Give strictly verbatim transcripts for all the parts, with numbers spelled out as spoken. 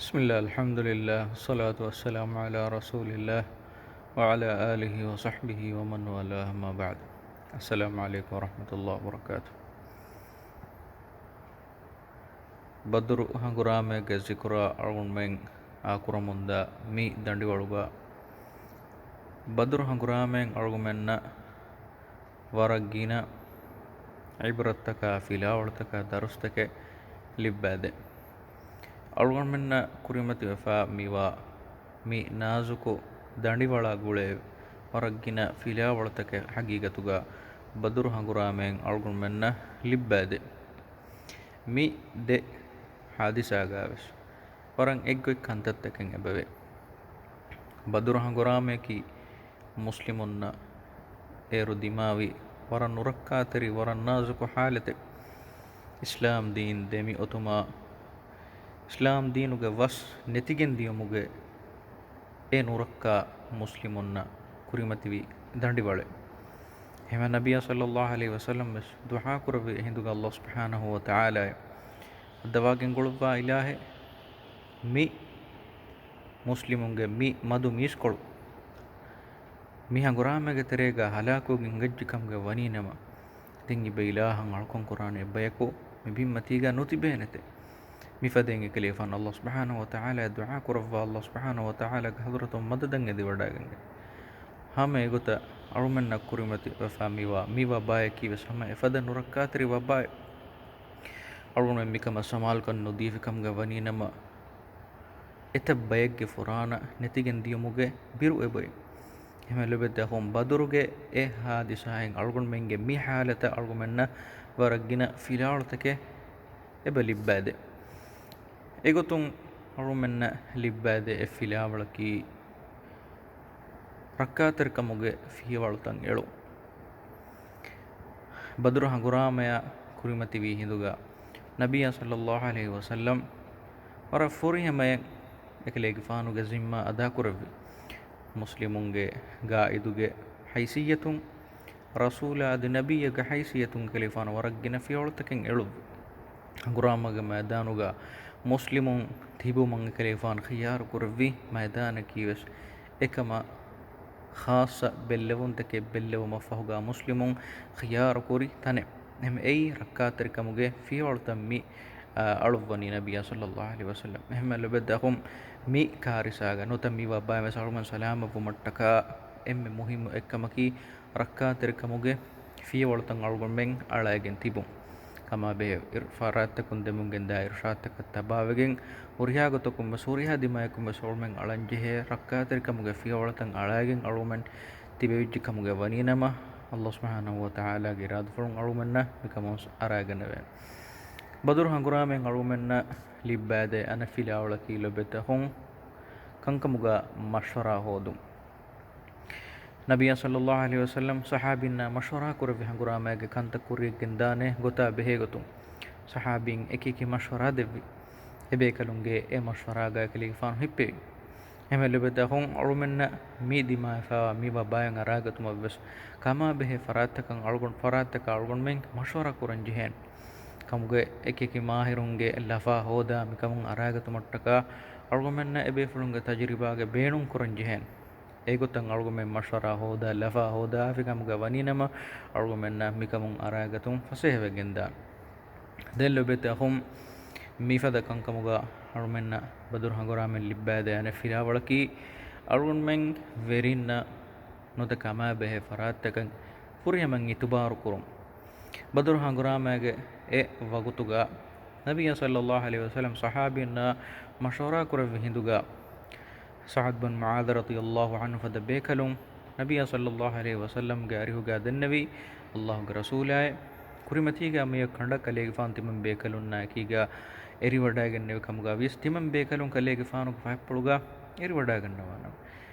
بسم الله، الحمد لله، والصلاة والسلام على رسول الله، وعلى آله وصحبه ومن والاه، أما بعد. السلام عليكم ورحمة الله وبركاته. ބަދުރު ހަނގުރާމައިގެ ޒިކުރާ އަޅުގަނޑުމެން އާކުރަމުންދާ މި ދަނޑިވަޅުގަ، ބަދުރު ހަނގުރާމައިން އަޅުގަނޑުމެންނަށް ވަރަށް ގިނަ ޢިބްރަތްތަކާ، ފިލާވަޅުތަކާ، ދަރުސްތަކެއް ލިއްބާދޭ. އަޅުގަނޑުމެންނަށް ކުރިމަތިވެފާ މިވާ މި ނާޒުކު ދަނޑިވަޅާ ގުޅޭ ވަރަށް ގިނަ ފިލާވަޅުތަކެއް ހަގީގަތުގަ ބަދުރު ހަނގުރާމައިން އަޅުގަނޑުމެންނަށް ލިއްބާދޭ. މި ދެ ޙާދިސާގަވެސް ވަރަށް އެއްގޮތް ކަންތައްތަކެއް އެބަވޭ. ބަދުރު ހަނގުރާމަޔަކީ މުސްލިމުންނަށް އޭރު ދިމާވި ވަރަށް ނުރައްކާތެރި، ވަރަށް ނާޒުކު ޙާލަތެއް. އިސްލާމް ދީން ދެމި އޮތުމާ، އިސްލާމް ދީނުގެ ވަސް ނެތިގެން ދިޔުމުގެ އެ ނުރައްކާ މުސްލިމުންނަށް ކުރިމަތިވި ދަނޑިވަޅެއް. އެހެންވެ، ނަބިއްޔާ ޞައްލައްލާހު ޢަލައިހި ވަސައްލަމް ވެސް ދުޢާ ކުރެއްވި އެހިނދުގަ ﷲ ސުބްޙާނަހޫ ވަތަޢާލާއަށް ވައްދަވާގެން ގުޅުއްވާ އިލާހޭ، މި މުސްލިމުންގެ މި މަދު މީސްކޮޅު މި ހަނގުރާމައިގެ ތެރޭގަ ހަލާކުވެގެން ހިނގައްޖެ ކަމުގެ ވަނީނަމަ، ދެން އިބަ އިލާހަށް އަޅުކަން ކުރާނެ އެއްބަޔަކު މި ބިންމަތީގަ ނުތިބޭނެތެ. މިފަދައިން އެކަލޭގެފާނު ﷲ ސުބްޙާނަހޫ ވަތަޢާލާއަށް ދުޢާ ކުރައްވާ، ﷲ ސުބްޙާނަހޫ ވަތަޢާލާގެ ޙަޟްރަތުން މަދަދަށް އެދިވަޑައިގެން. ހަމަ އެގޮތަށް އަޅުމެންނަށް ކުރިމަތިވެފާ މިވާ މި ވަބާޔަކީ ވެސް ހަމަ އެފަދަ ނުރައްކާތެރި ވަބާއެއް. އަޅުގަނޑުމެން މިކަމަށް ސަމާލުކަން ނުދީފި ކަމުގަ ވަނީނަމަ، އެތައް ބައެއްގެ ފުރާނަ ނެތިގެން ދިޔުމުގެ ބިރު އެބައި. އެހެންވެ ލޮބުވެތި އަޚުން، ބަދުރުގެ އެ ހާދިސާއިން އަޅުގަނޑުމެންގެ މި ޙާލަތަށް އަޅުގަނޑުމެންނަށް ވަރަށް ގިނަ ފިލާވަޅުތަކެއް އެބަ ލިއްބާދޭ. އެގޮތުން އަޅުމެންނަށް ލިއްބާދޭ އެއް ފިލާވަޅަކީ، ރައްކާތެރިކަމުގެ ފިޔަވަޅުތައް އެޅުން. ބަދުރު ހަނގުރާމަޔާ ކުރިމަތިވީ ހިނދުގަ، ނަބިއްޔާ ޞައްލައްލާހު ޢަލައިހި ވަސައްލަމް ވަރަށް ފުރިހަމަޔަށް އެކަލޭގެފާނުގެ ޒިންމާ އަދާކުރެއްވި. މުސްލިމުންގެ ގާއިދުގެ ހައިސިއްޔަތުން، ރަސޫލާ އަދި ނަބިއްޔެއްގެ ހައިސިއްޔަތުން އެކަލޭގެފާނު ވަރަށް ގިނަ ފިޔަވަޅުތަކެއް އެޅުއްވި. ހަނގުރާމަގެ މައިދާނުގަ މުސްލިމުން ތިބުމަށް އެކަލޭގެފާނު ޚިޔާރު ކުރެއްވި މައިދާނަކީ ވެސް އެކަމަށް ޚާއްޞަ ބެއްލެވުންތަކެއް ބެއްލެވުމަށްފަހުގަ މުސްލިމުން ޚިޔާރުކުރި ތަނެއް. އެހެން އެއީ ރައްކާތެރިކަމުގެ ފިޔަވަޅުތައް މި، އަ، އަޅުއްވަނީ ނަބިއްޔާ ޞައްލައްލާހު ޢަލައިހި ވަސައްލަމް. އެހެންވެ ލޮބުވެތި އަޚުން، މި ކާރިސާގަ ނުވަތަ މި ވަބާއިން ވެސް އަޅުގަނޑު ސަލާމަތްވުމަށްޓަކާ އެންމެ މުހިއްމު އެއްކަމަކީ، ރައްކާތެރިކަމުގެ ފިޔަވަޅުތައް އަޅުގަނޑުމެން އަޅައިގެން ތިބުން. ކަމާބެހޭ އިރު-، ފަރާތްތަކުން ދެމުންގެންދާ އިރުޝާދުތަކަށް ތަބާވެގެން، ހުރިހާ ގޮތަކުން ވެސް، ހުރިހާ ދިމާޔަކުން ވެސް އަޅުމެން އަޅަންޖެހޭ ރައްކާތެރިކަމުގެ ފިޔަވަޅުތައް އަޅައިގެން އަޅުމެން ތިބެވިއްޖެ ކަމުގެ ވަނީނަމަ، ﷲ ސުބްޙާނަހޫ ވަތަޢާލާގެ އިރާދަފުޅުން އަޅުމެންނަށް މިކަމުން އަރާގަނެވޭނެ. ބަދުރު ހަނގުރާމައިން އަޅުމެންނަށް ލިއްބާދޭ އަނެއް ފިލާވަޅަކީ ލޮބުވެތި އަޚުން، ކަންކަމުގަ މަޝްވަރާ ހޯދުން. ނަބިއްޔާ ޞައްލައްލާހު ޢަލައިހި ވަސައްލަމް ޞަޙާބީންނާ މަޝްވަރާ ކުރެއްވި ހަނގުރާމައިގެ ކަންތައް ކުރިއަށް ގެންދާނެ ގޮތާ ބެހޭގޮތުން، ޞަޙާބީން އެކިއެކި މަޝްވަރާ ދެއްވި. އެބޭކަލުންގެ އެ މަޝްވަރާގަ އެކަލޭގެފާނު ހިއްޕެވި. އެހެންވެ ލޮބުވެތި އަޚުން، އަޅުމެންނަށް މި ދިމާވެފައިވާ މި ވަބާއިން އަރާގަތުމަށްވެސް ކަމާބެހޭ ފަރާތްތަކަށް އަޅުގަނޑު، ފަރާތްތަކަށް އަޅުގަނޑުމެން މަޝްވަރާ ކުރަން ޖެހޭނެ. ކަމުގެ އެކިއެކި މާހިރުންގެ ލަފާ ހޯދާ މިކަމުން އަރާގަތުމަށްޓަކާ އަޅުގަނޑުމެންނަށް އެބޭފުޅުންގެ ތަޖުރިބާގެ ބޭނުން ކުރަން ޖެހޭނެ. އެގޮތަށް އަޅުގަނޑުމެން މަޝްވަރާ ހޯދާ، ލަފާ ހޯދާފި ކަމުގަ ވަނީނަމަ، އަޅުގަނޑުމެންނަށް މިކަމުން އަރާގަތުން ފަސޭހަވެގެންދާނެ. ދެން ލޮބުވެތި އަޚުން، މިފަދަ ކަންކަމުގަ އަޅުމެންނަށް ބަދުރު ހަނގުރާމައިން ލިއްބާދޭ އަނެއް ފިލާވަޅަކީ، އަޅުގަނޑުމެން ވެރިންނަށް ނުވަތަ ކަމާބެހޭ ފަރާތްތަކަށް ފުރިހަމައިން އިތުބާރު ކުރުން. ބަދުރު ހަނގުރާމައިގެ އެ ވަގުތުގަ ނަބިއްޔާ ޞައްލައްލާހު ޢަލައިހި ވަސައްލަމް ޞަޙާބީންނާ މަޝްވަރާ ކުރެއްވި ހިނދުގަ، ސަޢަދް ބިން މުޢާޛު ރަޟިޔައްލާހު ޢަންހު ފަދަ ބޭކަލުން ނަބިއްޔާ ޞައްލައްލާހު ޢަލައިހި ވަސައްލަމްގެ އަރިހުގަ ދެންނެވި، ﷲގެ ރަސޫލާއޭ، ކުރިމަތީގަ މިއޮތް ކަނޑަށް ކަލޭގެފާނު ތިމަން ބޭކަލުންނާ އެކީގަ އެރިވަޑައިގެންނެވި ކަމުގަ ވިޔަސް، ތިމަން ބޭކަލުން ކަލޭގެފާނުގެ ފަހަތްޕުޅުގަ އެރިވަޑައިގަންނަވާނަމަ،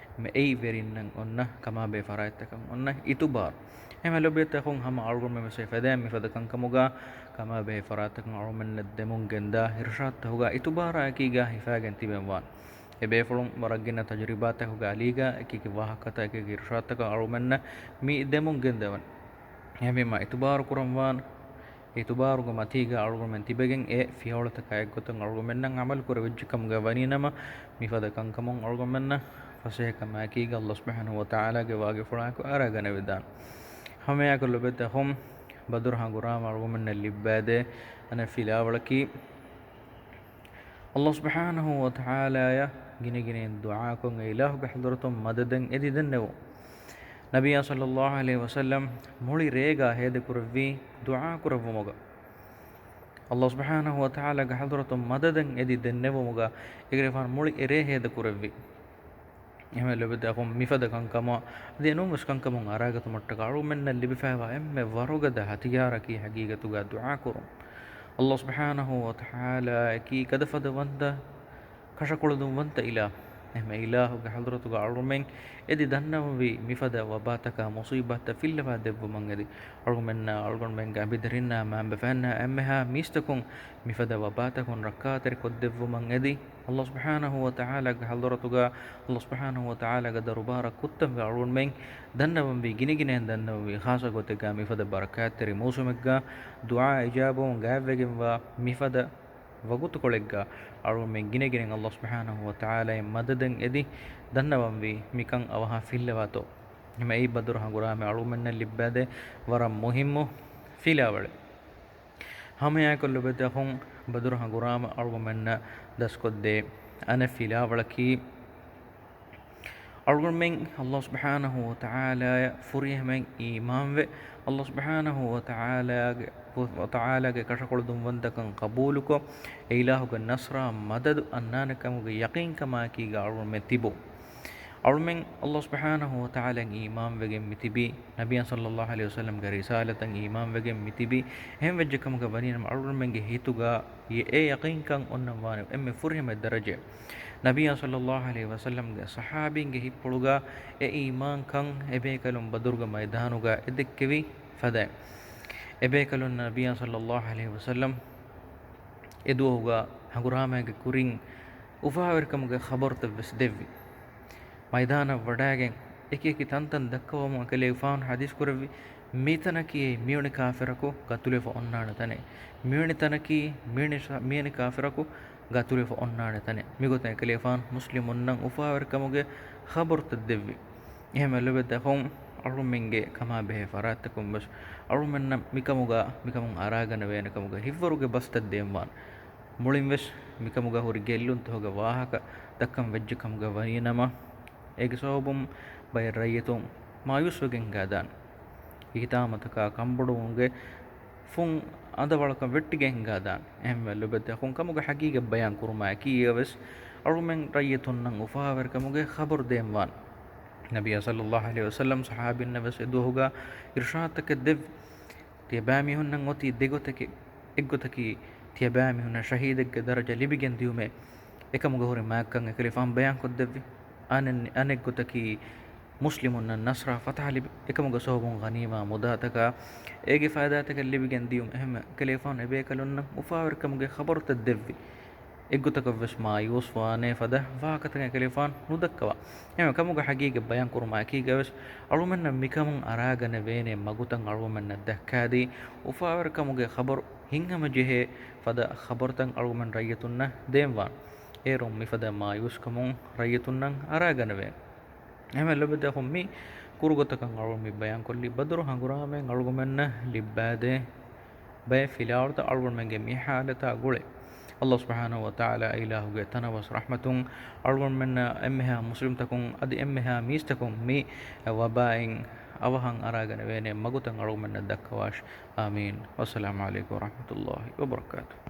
އެއީ ވެރިންނަށް އޮންނަ ކަމާބެހޭ ފަރާތްތަކަށް އޮންނަ އިތުބާރު. އެހެންވެ ލޮބުވެތި އަޚުން، ހަމަ އަޅުގަނޑުމެން ވެސް އެފަދައިން މިފަދަ ކަންކަމުގަ ކަމާބެހޭ ފަރާތްތަކުން އަޅުމެންނަށް ދެމުން ގެންދާ އިރުޝާދުތަކުގަ އިތުބާރާ އެކީގަ ހިފާގެން ތިބެންވާނެ. އެބޭފުޅުން ވަރަށް ގިނަ ތަޖުރިބާތަކުގެ އަލީގަ އެކިއެކި ވާހަކަތައް، އެކިއެކި އިރުޝާދުތަކަށް އަޅުމެންނަށް މި ދެމުން ގެންދަވަން. އެހެންވީމަ އިތުބާރު ކުރަންވާން އިތުބާރުގެ މަތީގަ އަޅުގަނޑުމެން ތިބެގެން އެ ފިޔަވަޅުތަކާ އެއްގޮތަށް އަޅުގަނޑުމެންނަށް ޢަމަލު ކުރެވިއްޖެ ކަމުގަ ވަނީނަމަ، މިފަދަ ކަންކަމުން އަޅުގަނޑުމެންނަށް ފަސޭހަކަމާއެކީގަ ﷲ ސުބްޙާނަހޫ ވަތަޢާލާގެ ވާގިފުޅާއެކު އަރާގަނެވިދާނެ. ހަމައެއާއެކު ލޮބުވެތި އަޚުން، ބަދުރު ހަނގުރާމަ އަޅުގަނޑުމެންނަށް ލިއްބާދޭ އަނެއް ފިލާވަޅަކީ، ﷲ ސުބްޙާނަހޫ ވަތަޢާލާއަށް ގިނަގިނައިން ދުޢާކޮށް، އެ އިލާހުގެ ޙަޟްރަތުން މަދަދެއް އެދި ދެންނެވުން. ނަބިއްޔާ ޞައްލައްލާހު ޢަލައިހި ވަސައްލަމް މުޅި ރޭގާ ހޭދަކުރެއްވީ ދުޢާ ކުރެއްވުމުގަ، ﷲ ސުބްޙާނަހޫ ވަތަޢާލާގެ ޙަޟްރަތުން މަދަދެއް އެދި ދެންނެވުމުގަ، އެކަލޭގެފާނު މުޅި އެރޭ ހޭދަކުރެއްވި. އެހެންވެ ލޮބުވެތި އަޚުން، މިފަދަ ކަންކަމާ އަދި އެނޫންވެސް ކަންކަމުން އަރާގަތުމަށްޓަކާ އަޅުގަނޑުމެންނަށް ލިބިފައިވާ އެންމެ ވަރުގަދަ ހަތިޔާރަކީ ޙަޤީޤަތުގަ ދުޢާކުރުން. ﷲ ސުބްޙާނަހޫ ވަތަޢާލާއަކީ ގަދަފަދަ ވަންތަ، ކަށަކޮޅުދުންވަންތަ އިލާހު. އެހެންވެ އިލާހުގެ ޙަޟްރަތުގަ އަޅުގަނޑުމެން އެދި ދަންނަވަންވީ މިފަދަ ވަބާތަކާ މުޞީބާތްތައް ފިއްލަވާ ދެއްވުމަށް އެދި، އަޅުގަނޑުމެންނާ އަޅުގަނޑުމެންގެ އަނބިދަރިންނާ މައިންބަފައިންނާ އެންމެހާ މީސްތަކުން މިފަދަ ވަބާތަކުން ރައްކާތެރިކޮށްދެއްވުމަށް އެދި، ﷲ ސުބްޙާނަހޫ ވަތަޢާލާގެ ޙަޟްރަތުގަ، ﷲ ސުބްޙާނަހޫ ވަތަޢާލާގެ ދަރުބާރަށް ކުއްތަންވެ އަޅުގަނޑުމެން ދަންނަވަންވީ، ގިނަގިނައިން ދަންނަވަންވީ، ޚާއްޞަ ގޮތެއްގަ މިފަދަ ބަރަކާތްތެރި މޫސުމެއްގަ ދުޢާ އިޖާބަވުން ގާތްވެގެންވާ މިފަދަ ވަގުތުކޮޅެއްގަ އަޅުގަނޑުމެން ގިނަގިނައިން ﷲ ސުބްޙާނަހޫ ވަތަޢާލާއިން މަދަދެއް އެދި ދަންނަވަންވީ މިކަން އަވަހަށް ފިއްލަވާތޯ. އެހެންވެ އެއީ ބަދުރު ހަނގުރާމަ އަޅުގަނޑުމެންނަށް ލިއްބާދޭ ވަރަށް މުހިއްމު ފިލާވަޅެއް. ހަމައެއާއެކު ލޮބުވެތި އަޚުން، ބަދުރު ހަނގުރާމަ އަޅުގަނޑުމެންނަށް ދަސްކޮށްދޭ އަނެއް ފިލާވަޅަކީ، އަޅުގަނޑުމެން ﷲ ސުބްޙާނަހޫ ވަތަޢާލާއަށް ފުރިހަމައިން އީމާންވެ، ﷲ ސުބްޙާނަހޫ ވަތަޢާލާގެ، ވަތަޢާލާގެ ކަށަކޮޅުދުންވަންތަކަން ޤަބޫލުކޮށް، އެ އިލާހުގެ ނަޞްރާ މަދަދު އަންނާނެ ކަމުގެ ޔަޤީންކަމާއެކީގަ އަޅުގަނޑުމެން ތިބުން. އަޅުމެން ﷲ ސުބްޙާނަހޫ ވަތަޢާލާއަށް އީމާންވެގެން މިތިބީ، ނަބިއްޔާ ޞައްލައްލާހު ޢަލައިހި ވަސައްލަމްގެ ރިސާލަތަށް އީމާންވެގެން މިތިބީ، އެހެން ވެއްޖެ ކަމުގަ ވަނީނަމަ އަޅުގަނޑުމެންގެ ހިތުގަ އެ ޔަޤީންކަން އޮންނަންވާނެ އެންމެ ފުރިހަމަ ދަރަޖައެއް. ނަބިއްޔާ ޞައްލައްލާހު ޢަލައިހި ވަސައްލަމްގެ ޞަޙާބީންގެ ހިތްޕުޅުގަ އެ އީމާންކަން އެބޭކަލުން ބަދުރުގެ މައިދާނުގަ އެ ދެއްކެވި ފަދައިން. އެބޭކަލުން ނަބިއްޔާ ޞައްލައްލާހު ޢަލައިހި ވަސައްލަމް އެދުވަހުގަ ހަނގުރާމައިގެ ކުރިން އުފާވެރިކަމުގެ ޚަބަރުތައްވެސް ދެއްވި. މައިދާނަށް ވަޑައިގެން އެކިއެކި ތަންތަން ދައްކަވަމުން އެކަލޭގެފާނު ޙަދީޘް ކުރެއްވި، މިތަނަކީ މިވެނި ކާފިރަކު ގަތުލެފަ އޮންނާނެ ތަނެއް. މިވެނި ތަނަކީ މިވެނި ޝަ-، މިވެނި ކާފިރަކު ގަތުލެފަ އޮންނާނެ ތަނެއް. މިގޮތަށް އެކަލޭގެފާނު މުސްލިމުންނަށް އުފާވެރިކަމުގެ ޚަބަރުތައް ދެއްވި. އެހެންވެ ލޮބުވެތި އަޚުން، އަޅުގަނޑުމެންގެ ކަމާބެހޭ ފަރާތްތަކުން ވެސް އަޅުގަނޑުމެންނަށް މިކަމުގަ، މިކަމުން އަރާގަނެވޭނެ ކަމުގަ ހިތްވަރުގެ ބަސްތައް ދޭންވާނެ. މުޅިން ވެސް މިކަމުގަ ހުރި ގެއްލުންތަކުގެ ވާހަކަ ދައްކަން ވެއްޖެ ކަމުގަ ވަނީނަމަ، އޭގެ ސަބަބުން ބައެއް ރައްޔިތުން މާޔޫސްވެގެން ހިނގާދާނެ. އިހުތާމަތަކާ ކަންބޮޑުވުމުގެ ފުން އަނދަވަޅަކަށް ވެއްޓިގެން ހިނގާދާނެ. އެހެންވެ ލޮބުވެތި އަޚުން، ކަމުގެ ޙަޤީޤަތް ބަޔާން ކުރުމާއެކީ އެއަށް ވެސް އަޅުގަނޑުމެން ރައްޔިތުންނަށް އުފާވެރިކަމުގެ ޚަބަރު ދޭންވާނެ. ނަބިއްޔާ ޞައްލައްލާހު ޢަލައިހި ވަސައްލަމް ޞަޙާބީންނަށް ވެސް އެދުވަހުގަ އިރުޝާދުތަކެއް ދެއްވި. ތިޔަބައިމީހުންނަށް އޮތީ ދެގޮތެކޭ. އެއްގޮތަކީ، ތިޔަބައިމީހުންނަށް ޝަހީދެއްގެ ދަރަޖަ ލިބިގެން ދިޔުމޭ. އެކަމުގަ ހުރި މާތްކަން އެކަލޭގެފާނު ބަޔާންކޮށްދެއްވި. އަނެއް-، އަނެއްގޮތަކީ، މުސްލިމުންނަށް ނަޞްރާ ފަތަޙަ ލިބި، އެކަމުގެ ސަބަބުން ޣަނީމާ މުދާތަކާ އޭގެ ފައިދާތަކެއް ލިބިގެން ދިޔުމޭ. އެހެންވެ އެކަލޭގެފާނު އެބޭކަލުންނަށް އުފާވެރިކަމުގެ ޚަބަރުތައް ދެއްވި. އެއްގޮތަކަށް ވެސް މާޔޫސް ވާނޭ ފަދަ ވާހަކަތަކެއް އެކަލޭގެފާނު ނުދައްކަވާ. އެހެންވެ ކަމުގެ ޙަޤީޤަތް ބަޔާން ކުރުމާ އެކީގަ ވެސް އަޅުގަނޑުމެންނަށް މިކަމުން އަރާގަނެވޭނެ މަގުތައް އަޅުގަނޑުމެންނަށް ދައްކާދީ، އުފާވެރިކަމުގެ ޚަބަރު ހިތްހަމަޖެހޭ ފަދަ ޚަބަރުތައް އަޅުގަނޑުމެން ރައްޔިތުންނަށް ދޭންވާނެ. އޭރުން މިފަދަ މާޔޫސްކަމުން ރައްޔިތުންނަށް އަރާގަނެވޭނެ. އެހެންވެ ލޮބުވެތި އަޚުން، މި ކުރުގޮތަކަށް އަޅުގަނޑު މި ބަޔާންކޮށްލީ ބަދުރު ހަނގުރާމައިން އަޅުގަނޑުމެންނަށް ލިއްބާދޭ ބައެއް ފިލާވަޅުތައް އަޅުގަނޑުމެންގެ މި ޙާލަތާ ގުޅޭ. ﷲ ސުބްޙާނަހޫ ވަތަޢާލާ އިލާހުގެ ތަނަވަސް ރަޙްމަތުން އަޅުގަނޑުމެންނަށް އެންމެހާ މުސްލިމްތަކުން އަދި އެންމެހާ މީސްތަކުން މި ވަބާއިން އަވަހަށް އަރާގަނެވޭނެ މަގުތައް އަޅުގަނޑުމެންނަށް ދައްކަވާށި. އާމީން. ވައްސަލާމު ޢަލައިކުމް ވަރަޙްމަތުﷲ ވަބަރަކާތުހު.